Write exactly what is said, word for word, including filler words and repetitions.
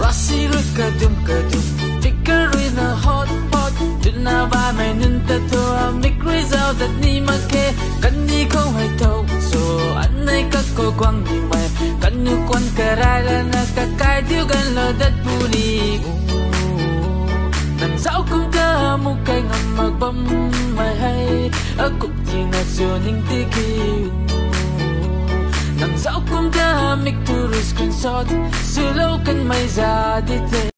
Pasirui kadum kadum, figure rui na hot hot, tuna bamai nunta tu amikrui zao dat ni makge, kani khou hai thao so, anai kak ko guang ni mai, kanu kuan karai lana kakai diu gan lo dat puni. Nang zao kumta mukai ngam mak bam mai hai, akup tingna su ning tiki. Nang zao kumta mik tu rui screenshot, sulo kan mai za di te.